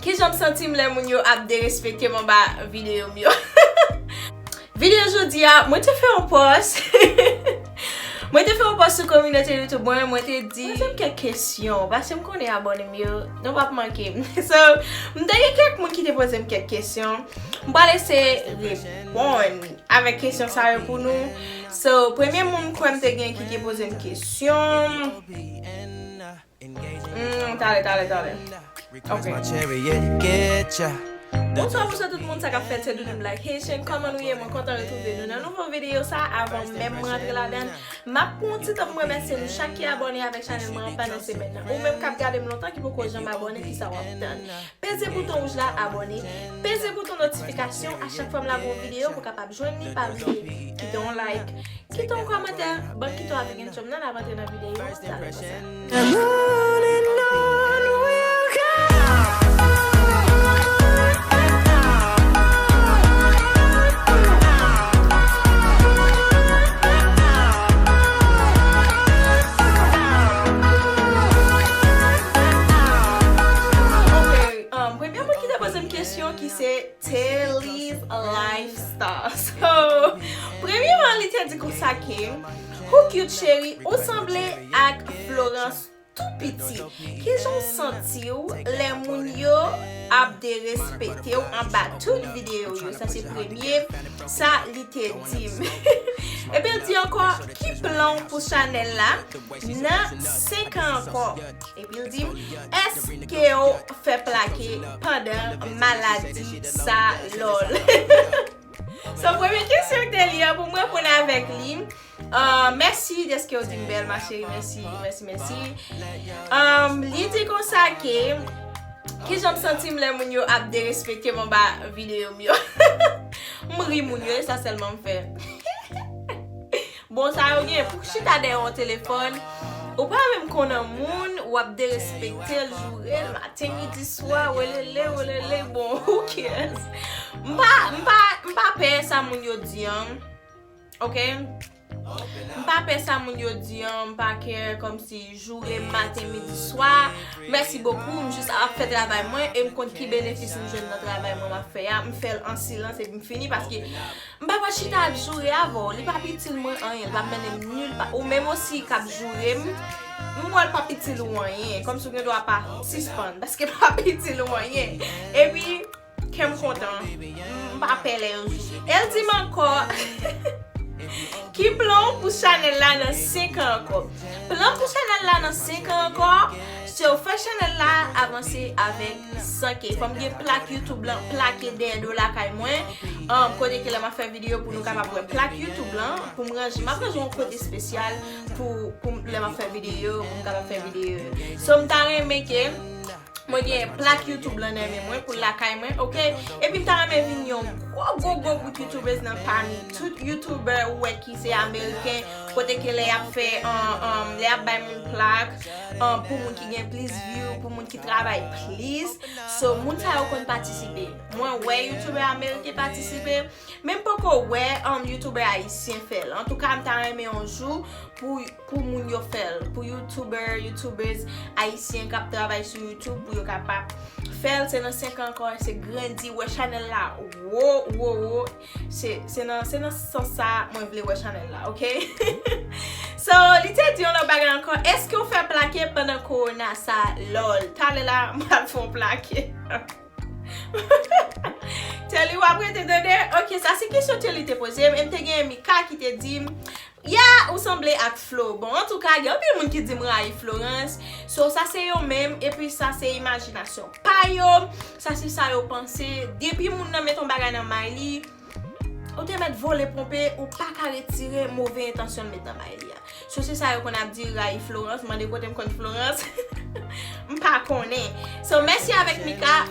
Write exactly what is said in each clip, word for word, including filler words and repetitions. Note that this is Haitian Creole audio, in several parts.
Kijan m santi m lè moun yo ap derespekte m anba videyo m yo? Videyo jodi a, mwen te fè yon pòs. Mwen te fè yon pòs sou kominote YouTube mwen, mwen te di, poze m kèk kesyon, paske m konnen abòne m yo, nou p ap manke m. So, m te gen kèk moun ki te poze m kèk kesyon. M pral eseye reponn avèk kesyon sa yo pou nou. So, premye moun m kwè m te gen ki te poze m kesyon. Hmm, talè, talè, talè. Ok. Bonswa, bonswa tout moun, sa k ap fèt, se Doudou Black Haitian. Kòman nou ye? Mwen kontan retwouve nou nan nouvo videyo sa. Avan menm mwen antre ladan, m ap pran yon ti tan pou m remèsye nou chak ki abòne avèk chanèl mwen an pandan semèn nan. Ou menm k ap gade m lontan ki poko janm abòne, kisa w ap tann? Peze bouton wouj la, abòne. Peze bouton notifikasyon a chak fwa m lage yon videyo pou w kapab jwenn li. Pa bliye kite yon like, kite yon kòmantè, ban m kite w avèk enjòy m nan, n ap antre nan videyo an, talè konsa. The morning dawn will come. Ok, um, premye moun ki te poze m kesyon ki se Telly's Lifestyle. So, premyeman, li te di konsa ke, who cute cheri, ou sanble ak Florence tou piti. Kijan w santi w lè moun yo ap derespekte w anba tout videyo yo? Sa se premye sa li te di m. Epi l di ankò, ki plan w pou chanèl la nan senk an ankò? Epi l di m, èske w fè plake pandan maladi sa, lol? So, premye kesyon ke te li an, pou mwen reponn avèk li. Ah, mèsi dèske w di m bèl, ma chérie. Mèsi, mèsi, mèsi. Ah, li di konsa ke, kijan m santi m lè moun yo ap derespekte m anba videyo m yo? M ri moun yo, e sa sèlman m fè. Bon, sa yo gen pou chita dèyè yon telefòn. Ou pa menm konnen moun, w ap derespekte l, joure l, maten, midi, swa, welele, welele, bon, who cares? M pa, m pa, m pa pè sa moun yo di an, ok? M pa pè sa moun yo di an, m pa kè, kòmsi joure m maten, midi, swa. Mèsi bokou, m jis ap fè travay mwen, e m konn ki benefis m jwenn nan travay mwen m ap fè a. M fè l an silans, epi m fini, paske m pa pral chita ap joure avè w, li p ap itil mwen anyen, li p ap mennen m nil pa, ou menm osi k ap joure m, m wè l p ap itil ou anyen, kòmsi w gen dwa pa sispann, paske l p ap itil ou anyen. Epi, kè m kontan, m pa pè lè yo joure. E l di m ankò, ki plan w pou chanèl la nan senk an ankò? Plan pou chanèl la nan senk an ankò, se w fè chanèl la avanse avèk san K. Fò m gen plak YouTube lan plake dèyè do lakay mwen. Um, kote ke lè m ap fè videyo pou nou kapab wè plak YouTube lan, pou m ranje, m ap ranje yon kote espesyal pou, pou lè m ap fè videyo, pou m kapab fè videyo. So, m ta renmen ke mwen gen plak YouTube lan nan men mwen pou lakay mwen, ok? Epi m ta renmen vin yon gwo, gwo, gwo bout YouTubers nan pami tout YouTuber ou wè ki se Ameriken, kote ke lè y ap fè, um, um, lè y ap bay moun plak, um, pou moun ki gen plis view, pou moun ki travay plis. So, moun sa yo konn patisipe. Mwen wè YouTuber Ameriken patisipe, men m poko wè, um, YouTuber Ayisyen fè l. Antouka, m ta renmen yon jou pou, pou moun yo fè l, pou YouTuber, YouTubers Ayisyen k ap travay sou YouTube, pou yo kapab fè l, se nan senk an ankò, se grandi, wè chanèl la wo, wo, wo. Se, se nan, se nan sans sa mwen vle wè chanèl la, ok? So, li te di yon lòt bagay ankò, èske w fè plake pandan kowona sa, lol? Talè la, m pral fè yon plake. Telly, w ap rete tande? Ok, sa se kesyon Telly te poze m, e m te gen Mika ki te di m, ya, ou sanble ak Flo. Bon, antouka, gen anpil moun ki di m rayi Florence. So, sa se yo menm, epi sa se imajinasyon pa yo. Sa se sa yo panse. Depi moun nan met yon bagay nan may li, ou te mèt vole ponpe, ou pa ka retire move entansyon l met nan may li a. So, se sa yo konn ap di, rayi Florence, mande kote m konn Florence. M pa konnen. So, mèsi avèk Mika.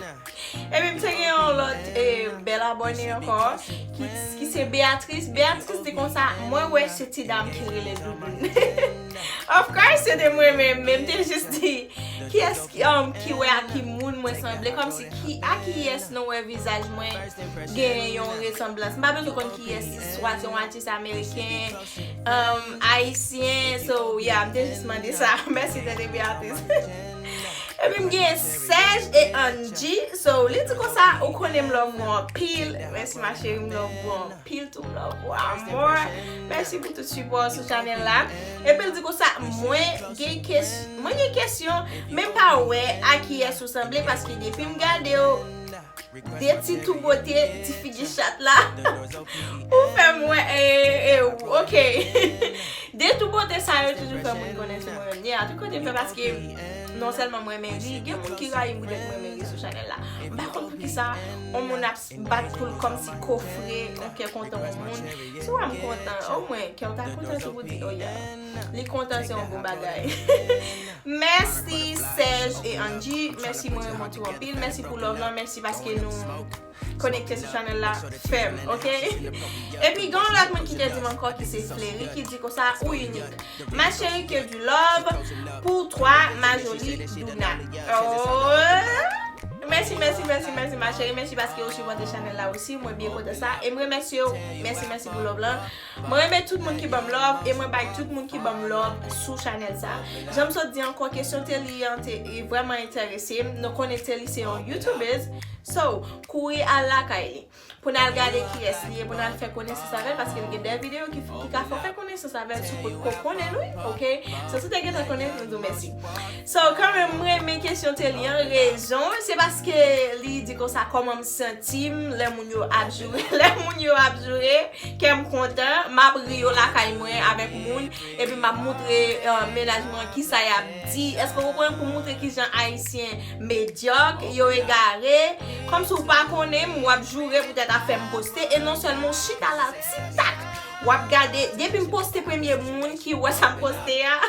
Epi m te gen yon lòt, eh, bèl abòne ankò, ki, ki se Beatrice. Beatrice di konsa, mwen wè se ti dam ki rele Doudoun. Of course, se te mwen menm, men m te jis di, kiyès ki, um, ki wè a ki moun mwen sanble, kòmsi ki, a kiyès nan wè vizaj mwen gen yon resanblans. M pa bezwen konn kiyès li, swa se yon atis ameriken, um, ayisyen, so, yeah, m te jis mande sa. Mèsi tande Beatrice. Epi m gen Serge e Angie. So, li di konsa, ou konnen m love ou anpil. Mèsi ma chérie, m love ou anpil tou, m love ou amor. Mèsi pou tout sipò sou chanèl la. Epi l di konsa, mwen gen kes-, mwen gen kesyon, men m pa wè a kiyès ou sanble, paske depi m gade w, de ti tou bote, ti figi chat la. Ou fè m wè, e, e, ok. De tou bote sa yo toujou fè moun konnen sou mwen menm. Yeah, tout kote m fè paske non sèlman mwen renmen ri, gen moun ki rayi m poutèt mwen renmen ri sou chanèl la. M pa konn poukisa, on moun ap bat pou l kòmsi kofre, on kè kontan on moun. Si w wè m kontan, omwen, kè w ta kontan tou pou di, oh yeah. Li kontan, se yon bon bagay. Mèsi Serge e Angie. Mèsi, mwen renmen w tou anpil. Mèsi pou love lan. Mèsi paske nou konekte sou chanèl la fèm, ok? Epi gen yon lòt moun ki te di m ankò ki se Flery ki di konsa, ou inik. Ma chérie, que du love pour toi, ma jolie Douna. Oh! Mèsi, mèsi, mèsi, mèsi, ma chérie. Mèsi paske ou sipòte chanèl la osi. Mwen byen kontan sa. E m remèsye w. Mèsi, mèsi pou love lan. Mwen renmen tout moun ki ban m love e mwen bay tout moun ki ban m love sou chanèl sa. Jan m sot di ankò, kesyon Telly an te vrèman enterese m. Nou konnen Telly se yon YouTubeuse. So, kouri al lakay li. Pou n al gade kiyès li ye, pou n al fè konesans avè l, paske l gen de videyo ki, ki ka fè w fè konesans avè l si w potko konnen l, wi, ok? So, si w te gentan konnen l, nou di w mèsi. So, kanmenm, m renmen kesyon Telly an, rezon, se paske li di konsa kòman m santi m lè moun yo ap joure, lè moun yo ap joure, kè m kontan, m ap ri yo lakay mwen avèk moun, epi m ap moutre, eh, mennaj mwen kisa y ap di. Èske w konprann? Pou moutre kijan Ayisyen medyòk, yo egare. Kòmsi w pa konnen m, w ap joure poutèt afè m poste. E non sèlman w chita la, ti tak, w ap gade, depi m poste premye moun ki wè sa m poste a,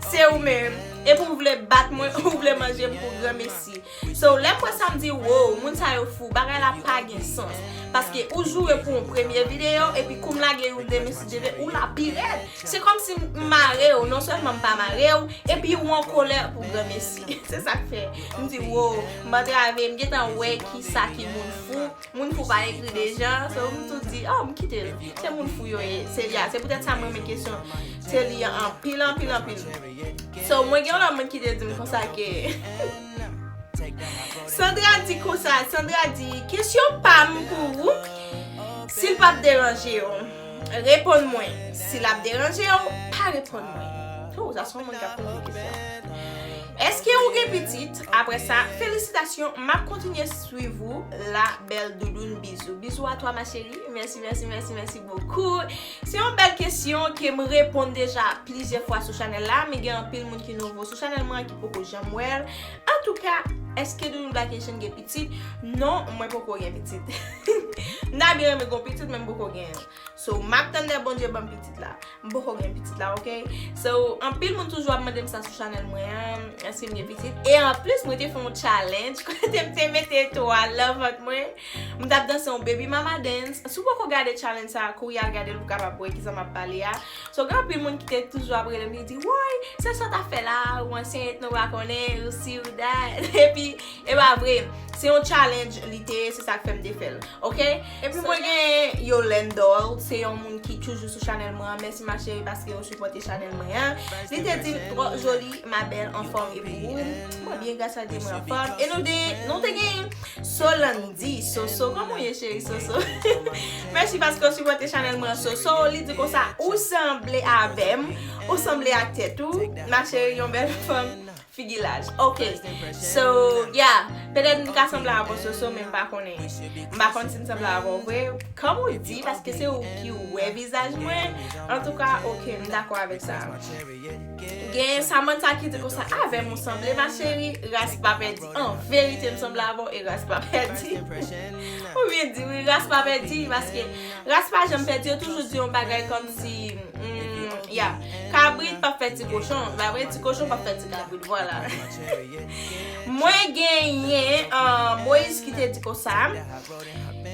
se ou menm. Epi w vle bat mwen, ou vle manje m pou granmesi. So, lè m wè sa m di, wow, moun sa yo fou, bagay la pa gen sans. Paske ou joure pou yon premye videyo, epi kou m lage yon de mesi de ve, ou la pi rèd. Se kòmsi m mare w, non sèlman m pa mare w, epi ou an kolè pou granmesi. Se sa k fè m di, wow, m antrave, m gentan wè kisa ki moun fou. Moun fou pa ekri deja, so m tou di, oh, m kite l. Se moun fou yo ye, se li a. Se poutèt sa mwen renmen kesyon Telly an anpil, anpil, anpil. So, mwen gen yon lòt moun ki te di m konsa ke Sandra di konsa, Sandra di, kesyon pa m pou ou, si l p ap deranje w, reponn mwen. Si l ap deranje w, pa reponn mwen. Oh, sa se yon moun k ap poze kesyon. Èske ou gen pitit? Apre sa, felisitasyon, m ap kontinye swiv ou, la bèl doudoun, bizou. Bisous à toi, ma chérie. Mèsi, mèsi, mèsi, mèsi bokou. Se yon bèl kesyon ke m reponn deja plizyè fwa sou chanèl la, men gen anpil moun ki nouvo sou chanèl mwen ki poko janm wè l. Antouka, èske Doudoun Black Haitian gen pitit? Non, mwen poko gen pitit. M ta byen renmen gen pitit, men m poko gen. So, m ap tann lè Bondye ban m pitit la. M poko gen pitit la, ok? So, anpil moun toujou ap mande m sa sou chanèl mwen an, èske m gen pitit? E anplis, mwen te fè yon challenge kote m te mete twa lan vant mwen. M t ap danse yon baby mama dance. Si w poko gade challenge sa, kouri al gade l pou w kapab wè kisa m ap pale a. So, gen anpil moun ki te toujou ap rele m, li di, woy, se sa w t ap fè la, ou ansent, nou pa konnen, ou si, ou dat. Epi, e pa vre, se yon challenge li te ye, se sa k fè m te fè l. Ok? Epi mwen gen Yolène Doll, se yon moun ki toujou sou chanèl mwen an. Mèsi ma chérie paske ou sipòte chanèl mwen an. Li te di m, trop jolie, ma belle, anfòm e pou ou? Mwen byen, gras a Dye, mwen anfòm. E nou te, nou te gen Solandy, Soso, kòman w ye cheri Soso? Mèsi paske ou sipòte chanèl mwen an Soso. Li di konsa, ou sanble avè m, ou sanble ak tèt ou. Ma chérie, yon bèl fanm. Figi laj. Ok. So, yeah. Petèt m ka sanble avè w Soso, men m pa konnen. M pa konn si m sanble avè w vre. Kòm ou di, paske se ou ki wè vizaj mwen. Antouka, ok, m dakò avèk sa. Gen Samantha ki di konsa, avè m ou sanble, ma chérie, ras pa pèdi. An verite, m sanble avè w e ras pa pèdi. Ou byen di, wi, ras pa pèdi, paske ras pa janm pèdi, yo toujou di yon bagay kòmsi, mm, ya. Kabrit p ap fè ti kochon, pa vre? Ti kochon p ap fè ti kabrit, vwala. Mwen genyen, ah, Moïse ki te di konsa,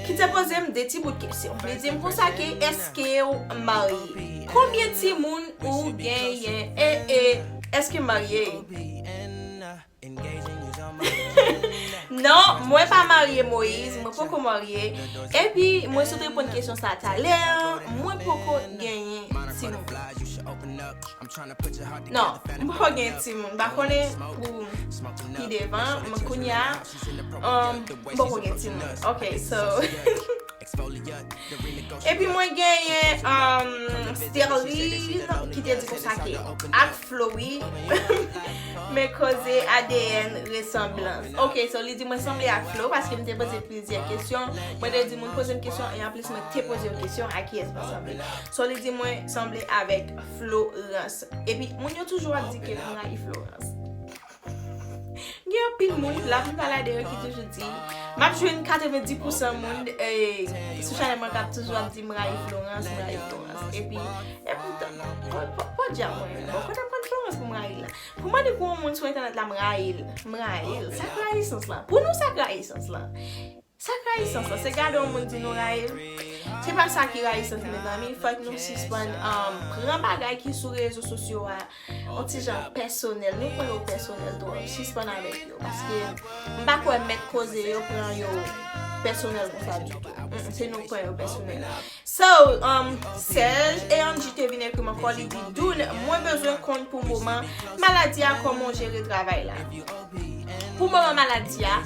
ki te poze m de ti bout kesyon. Li di m konsa ke, èske w marye? Konbyen timoun ou genyen? E, e, èske m marye? Non, mwen pa marye, Moyiz, mwen poko marye. Epi, mwen sot reponn kesyon sa talè an, mwen poko genyen timoun. Non, m poko gen timoun. M pa konnen pou pi devan, men kounye a, um, m poko gen timoun. Ok, so. Epi mwen genyen, um, Sterline ki te di konsa ke ak Flo, wi. Men koze A D N resanblans. Ok, so li di mwen sanble ak Flo paske m te poze plizyè kesyon. Mwen te di moun poze m kesyon e anplis mwen te poze yon kesyon a kiyès mwen sanble. So li di mwen sanble avèk Florence. Epi moun yo toujou ap di ke m rayi Florence. Gen anpil moun, la plupart la de yo ki toujou di, m ap jwenn katrevenndis pousan moun, eh, sou chanèl mwen k ap toujou ap di m rayi Florence, m rayi Florence. Epi, epoutan, po, po, po djab mwen, bon, kote m konn Florence pou m rayi l la? Kouman di pou yon moun sou entènèt la m rayi l, m rayi l? Sa k rayisans lan? Pou nou, sa k rayisans lan? Sa k rayisans lan? Se gade yon moun di nou rayi l? Se pa sa ki rayisans, mezanmi. Fòk nou sispann, um, pran bagay ki sou rezo sosyo a yon ti jan pèsonèl. Nou pran yo pèsonèl twòp. Sispann avèk yo. Paske m pa kwè mèt koze yo pran yo pèsonèl konsa ditou. Mm, se nou k pran yo pèsonèl. So, um, Serge e Angie te vin ekri m ankò, li di, Doun, mwen bezwen konn pou moman maladi a, kòman w jere travay la? Pou moman maladi a,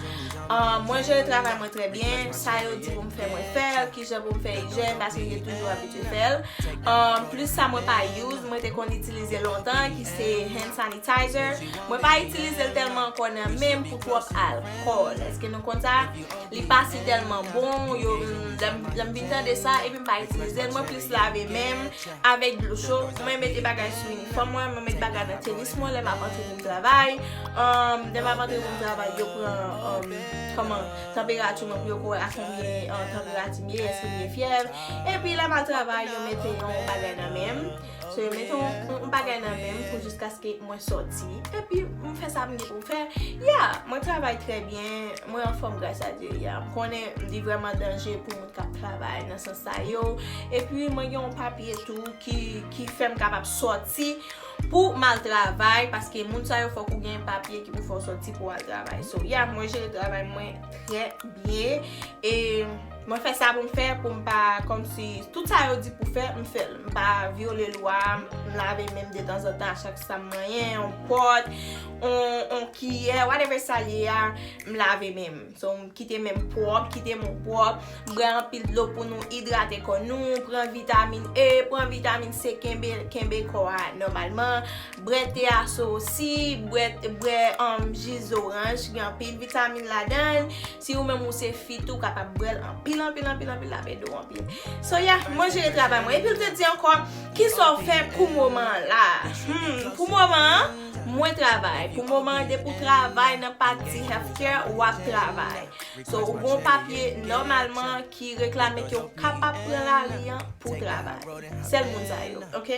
uh, mwen jere travay mwen trè byen. Sa yo di pou m fè, mwen fè l. Kijan pou m fè ijèn, paske m te toujou abitye fè l. Um, plis sa mwen pa use, mwen te konn itilize lontan, ki se hand sanitizer. Mwen pa itilize l tèlman ankò nan men m pou twòp alkòl. Èske nou konn sa? Li pa si tèlman bon, yo, mm, lè m, lè m vin tande sa, epi m pa itilize l, mwen plis lave men m avèk dlo cho, mwen mete bagay sou inifòm mwen, mwen mete bagay nan tenis mwen, lè m ap antre pou m travay, um, lè m ap antre pou m travay, yo pran, um, kòman, tanperati mwen pou yo wè a konbyen, uh, tanperati m ye, èske m gen fyèv, epi lè m al travay, yo mete yon bagay nan men m, so yo mete yon, yon, yon bagay nan men m pou jiskaske mwen sòti. Epi, m fè sa m gen pou m fè. Ya, mwen travay trè byen. Mwen anfòm, gras a Dye. Ya, m konnen li vrèman danje pou moun k ap travay nan sans sa yo. Epi, mwen gen yon papye tou ki, ki fè m kapab sòti pou m al travay. Paske moun sa yo fòk ou gen papye ki pou fè w sòti pou w al travay. So, ya, mwen jere travay mwen trè byen. E mwen fè sa pou m fè, pou m pa, kòmsi, tout sa yo di pou fè, m fè l. M pa vyole lwa, m lave men m detanzantan a chak sa m manyen, yon pòt, yon, yon kiyè, whatever sa l ye a, m lave men m. So, m kite men m pwòp, kite men w pwòp, bwè anpil dlo pou nou idrate kò nou, pran vitamin E, pran vitamin C, kenbe, kenbe kò a nòmalman. Bwè te a so osi, bwè, bwè, um, ji zoranj, gen anpil vitamin ladan l. Si ou menm ou se fi tou, ou kapab bwè l anpil, anpil, anpil, anpil, l ap ede w anpil. So, yeah, mwen jere travay mwen. Epi l te di ankò, kisa w fè pou moman an la? Hmm, pou moman an, mwen travay. Pou moman an, depi w travay nan pati healthcare, w ap travay. So, ou gen yon papye nòmalman ki reklame ke w kapab pran lari an pou w travay. Sèl moun sa yo, ok?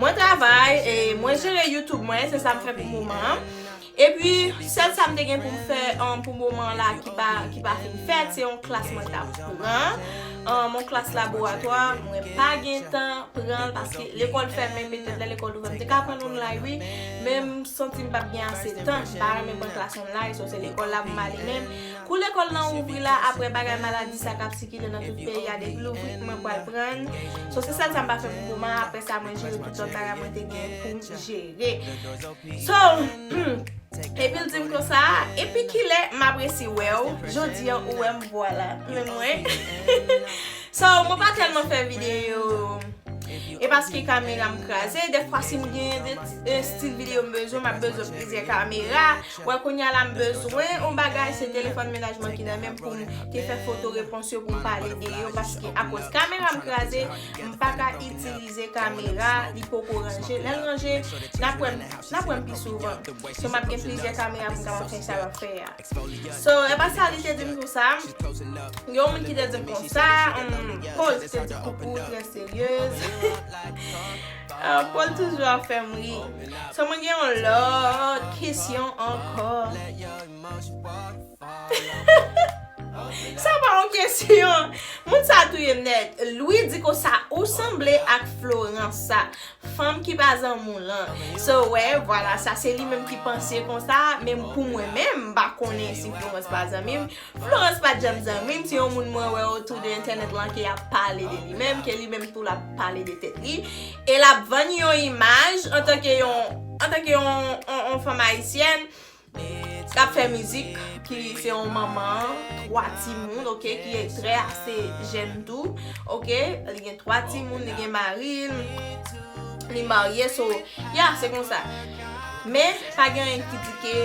Mwen travay, e mwen jere YouTube mwen, se sa m fè pou moman an. Epi, sèl sa m te gen pou m fè, um, pou moman an la ki pa, ki pa fin fèt, se yon klas mwen t ap pran. Um, yon klas laboratwa, mwen pa gen tan pran l paske lekòl fèmen, petèt lè lekòl ouvè, m te ka pran l online, wi, men m santi m p ap gen ase tan, m pa renmen pran klas online, so se lekòl la pou m ale menm. Kou lekòl lan ouvri la, apre bagay maladi sa k ap sikile nan tout peyi a, depi l ouvri, mwen pral pran l. So, se sèl sa m pa fè pou moman, apre sa, mwen jere tout lòt bagay mwen te gen pou m jere. So, epi l di m konsa, epi kilè m ap resi wè w, jodi an ou wè m vwala, men mwen. So, mwen pa tèlman fè videyo. E paske kamera m kraze, dèfwa si m gen de, e, stil videyo m bezwen, m ap bezwen plizyè kamera. Wè, kounye a la m bezwen yon bagay, se telefòn mennaj mwen ki nan men m pou m te fè foto repons yo pou m pale de yo, paske akoz kamera m kraze, m pa ka itilize kamera, li poko ranje. Lè l ranje, n ap wè m, n ap wè m pi souvan. So, m ap gen plizyè kamera pou m kapab fè sa m ap fè a. So, e pa sa li te di m konsa. Yon moun ki te di m konsa, um, Paul ki te di koukou, trè seryez. Ah, Paul toujou ap fè m ri. So, mwen gen yon lòt kesyon ankò. Sa pa yon kesyon. Kesyon, moun sa touye m nèt. Louis di konsa, ou sanble ak Florence sa, fanm ki pa zanmi w lan. So, wè, vwala, sa se li menm ki panse konsa, men pou mwen menm, m pa konnen si Florence pa zanmi m. Florence pa t janm zanmi m, se yon moun mwen wè otou de entènèt lan ke ap pale de li menm, ke li menm tou l ap pale de tèt li. E l ap vann yon imaj antanke yon, antanke yon, yon, yon fanm ayisyèn k ap fè mizik, ki se yon manman twa timoun, oke, ki trè ase jèn tou, oke, li gen twa timoun, li gen mari l, li marye, so, ya, se konsa. Men, pa gen anyen ki di ke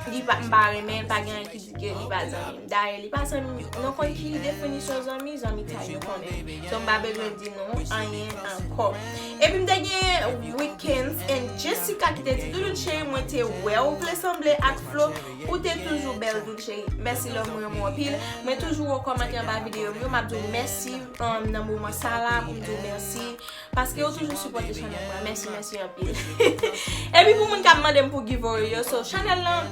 li pa, m pa renmen l, pa gen anyen ki di ke li pa zanmi m. Dayè, li pa zanmi m. Nou konn ki definisyon zanmi? Zanmi sa yo konnen. So, m pa bezwen di nou anyen ankò. Epi m te gen Weekends and Jessica ki te di, "Doudoune cheri, mwen te wè ou vle sanble ak Flo, ou te toujou bèl, Doudou cheri. Mèsi love, mwen renmen w anpil. Mwen toujou wè w kòmante anba videyo m yo, m ap di w mèsi, um, nan moman sa la, pou m di w mèsi, paske ou toujou sipòte chanèl mwen. Mèsi, mèsi anpil." Epi pou moun k ap mande m pou giveaway yo, so chanèl lan,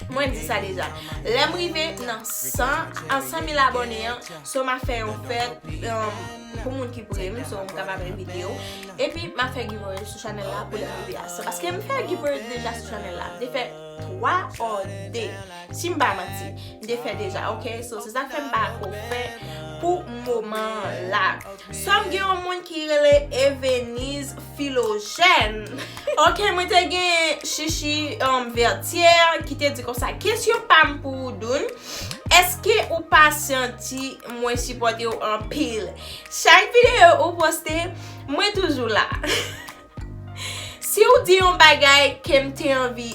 mwen di sa deja. Lè m rive nan san, an san mil abòne an, so m ap fè yon fèt, um, pou moun ki pre m, so m kapab envite yo. Epi m ap fè giveaway sou chanèl la pou lè m rive a san. Paske m fè giveaway deja sou chanèl la. M te fè twa or de. Si m pa manti, m te fè deja, oke? So, se sa k fè m pa ko fè pou moman la. So, m gen yon moun ki rele Eveniz Filojèn. Oke, mwen te gen Chichi, um, Vertier ki te di konsa, kesyon pa m pou ou, Doudou, èske ou pa santi mwen sipòte w anpil? Chak videyo ou poste, mwen toujou la. Si w di yon bagay ke m te anvi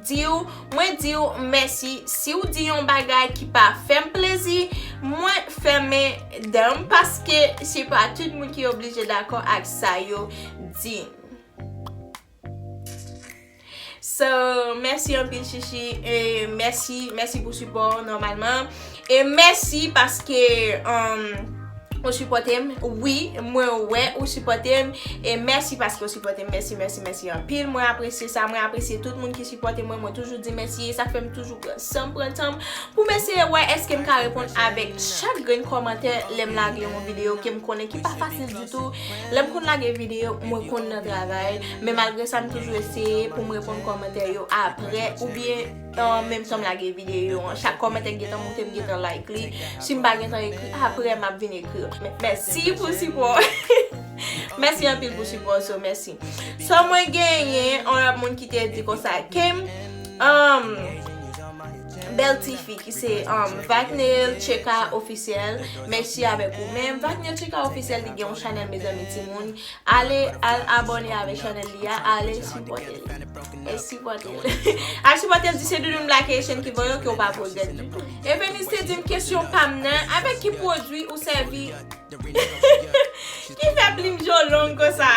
di w, mwen di w mèsi. Si w di yon bagay ki pa fè m plezi, mwen fèmen dan m, paske se pa tout moun ki oblije dakò ak sa yo di m. So, mèsi anpil, Chichi, e mèsi, mèsi pou sipò w nòmalman. E mèsi paske, um, ou sipòte m. Wi, mwen wè ou sipòte m. E mèsi paske ou sipòte m. Mèsi, mèsi, mèsi anpil. Mwen apresye sa. Mwen apresye tout moun ki sipòte mwen. Mwen toujou di mèsi. E sa fè m toujou pran san m, pran tan m pou m eseye wè èske m ka reponn avèk chak grenn kòmantè lè m lage yon videyo ke m konnen ki pa fasil ditou. Lè m konn lage videyo, mwen konn nan travay. Men malgre sa, m toujou eseye pou m reponn kòmantè yo apre. Oubyen, an menm tan m lage videyo an, chak kòmantè k gentan moute, m gentan like li. Si m pa gentan ekri, apre m ap vin ekri. Men, mèsi pou sipò. Mèsi anpil pou sipò, so mèsi. So, mwen genyen yon lòt moun ki te di konsa ke m, um, bèl tifi ki se, um, Vagnel Cheka Ofisyèl. Mèsi avèk ou menm. Vagnel Cheka Ofisyèl, li gen yon chanèl, mezanmi, timoun. Ale, al abòne avèk chanèl li a, ale sipòte l. E sipòte l. Al sipòte l, di se Doudoune Black Haitian ki voye w, ke w pa regrèt ditou. Eveniz te di m kesyon pa m nan, avèk ki pwodui ou sèvi ki fè plim je w long konsa?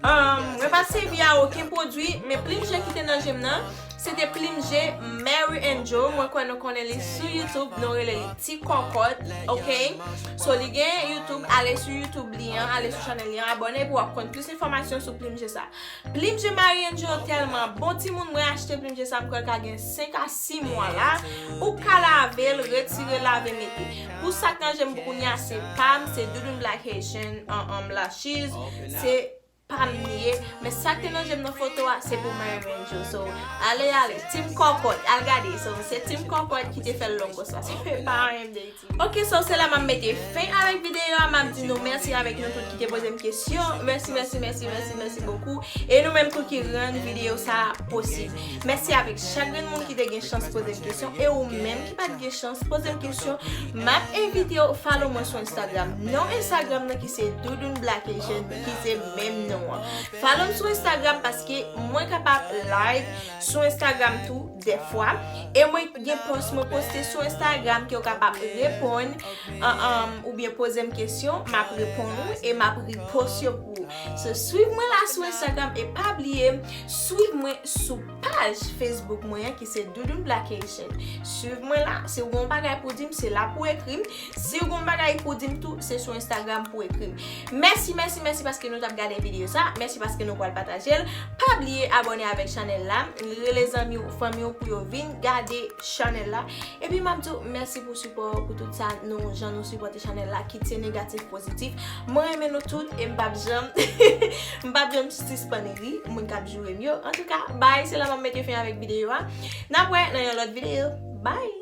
Um, mwen pa t sèvi a okenn pwodui, men plim je ki te nan je m nan, se te plim je Mary Angel. Mwen kwè nou konnen li sou YouTube, nou rele li Ti Kòkòt, oke? So, li gen YouTube, ale sou YouTube li an, ale sou chanèl li an, abòne pou w ap konn plis enfòmasyon sou plim je sa. Plim je Mary Angel tèlman bon, timoun, mwen achte plim je sa, m kwè l ka gen senk a sis mwa la. Ou ka lave l, retire, lave, mete. Pou sa k nan je m kounye a, se pa m, se Doudoune Black Haitian, an, an, Lashes, se pa m li ye, men sa k te nan je m nan foto a, se pou Mary Angel. So, ale, ale, Team Kòkòt, al gade. So, se Team Kòkòt ki te fè l long konsa. Se pa anyen m de iti. Oke, so, se la m ap mete fen avèk videyo a. M ap di nou mèsi avèk nou tout ki te poze m kesyon. Mèsi, mèsi, mèsi, mèsi, mèsi bokou. E nou menm tou ki rann videyo sa a posib. Mèsi avèk chak grenn moun ki te gen chans poze m kesyon. E ou menm ki pa t gen chans poze m kesyon, m ap envite w follow mwen sou Instagram. Non Instagram nan ki se Doudoune Black Haitian, ki se menm non an. Follow m sou Instagram paske mwen kapab live sou Instagram tou dèfwa. E mwen gen post mwen poste sou Instagram ke w kapab reponn, an, an, oubyen poze m kesyon, m ap reponn ou e m ap repost yo pou ou. So, swiv mwen la sou Instagram e pa bliye swiv mwen sou paj Facebook mwen an ki se Doudoune Black Haitian. Swiv mwen la, si w gen yon bagay pou di m, se la pou w ekri m. Si w gen yon bagay pou di m tou, se sou Instagram pou w ekri m. Mèsi, mèsi, mèsi paske nou t ap gade videyo sa. Mèsi paske nou pral pataje l. Pa bliye abòne avèk chanèl la. Rele zanmi w, fanmi w pou yo vin gade chanèl la. Epi m ap di w mèsi pou sipò w, pou tout sa nou, jan nou sipòte chanèl la, kit se negatif, pozitif. Mwen renmen nou tout e m p ap janm, m p ap janm sispann ri moun k ap joure m yo. Antouka, bay, se la m ap mete fen avèk videyo a. N ap wè nan yon lòt videyo. Bay!